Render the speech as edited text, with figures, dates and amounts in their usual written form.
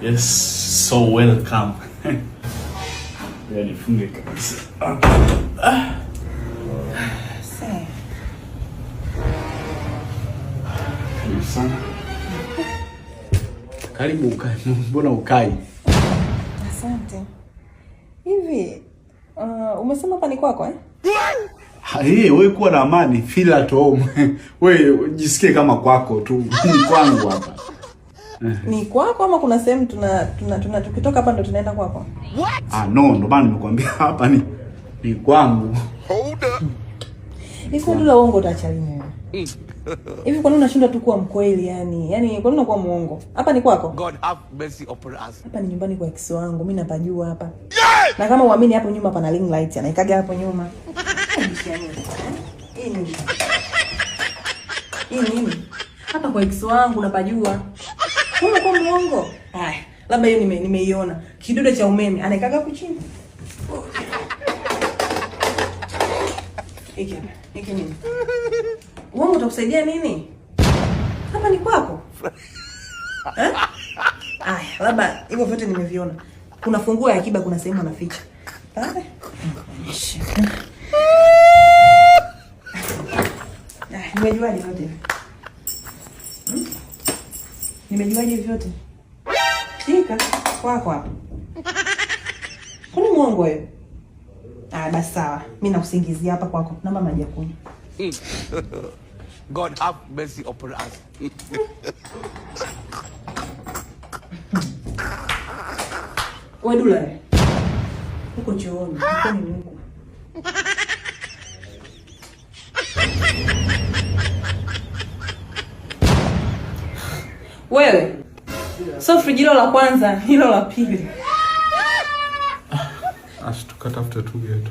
Yes, so welcome. Nifunge kabisa. Karibu sana. Karibu ukae. Mbona ukai? Asante. Hivi umesema hapa ni kwako, eh? Hey, wewe kuwa na amani, feel at home. Wewe jisikie kama kwako tu. Ni kwangu hapa. Ni kwako ama kuna sehemu tuna tukitoka hapa ndo tunaenda kwako? What? Ah, no, ndo maana nimekuambia hapa ni kwangu. Hold up. Hivi ndio uongo utaacha lini wewe? Hivi kwa nini unashindwa tu kuwa mkweli yani? Yaani kwa nini unakuwa muongo? Hapa ni kwako? God have mercy upon us. Hapa ni nyumbani kwa ex wangu, mimi napajua hapa. Na kama uamini hapo nyuma pana ring light, anaikaga hapo nyuma. Hii nini? Hii nini? Hapa kwa ex wangu napajua. Wewe unakuwa muongo. Haya, labda hiyo nimeiona. Kidude cha umeme anaikaga hapo chini. Hiki hapa. Hiki nini? Uongo utakusaidia nini? Hapa ni kwako. Eh? Aya, labda hivyo vyote nimeviona. Kuna funguo ya akiba, kuna sehemu anaficha. Pale. Aya, nimejuaje vyote hivi? Nimejuaje vyote? Shika kwako hapa. Kwani muongo wewe? Ah, basi sawa. Mimi nakusingizia hapa kwako. Naomba maji ya kunywa. God have mercy upon us. Wewe Dula, wewe. Huko chooni, huko ni huko. Wewe. So friji hilo la kwanza, hilo la pili. Ash, tukatafute tu geto.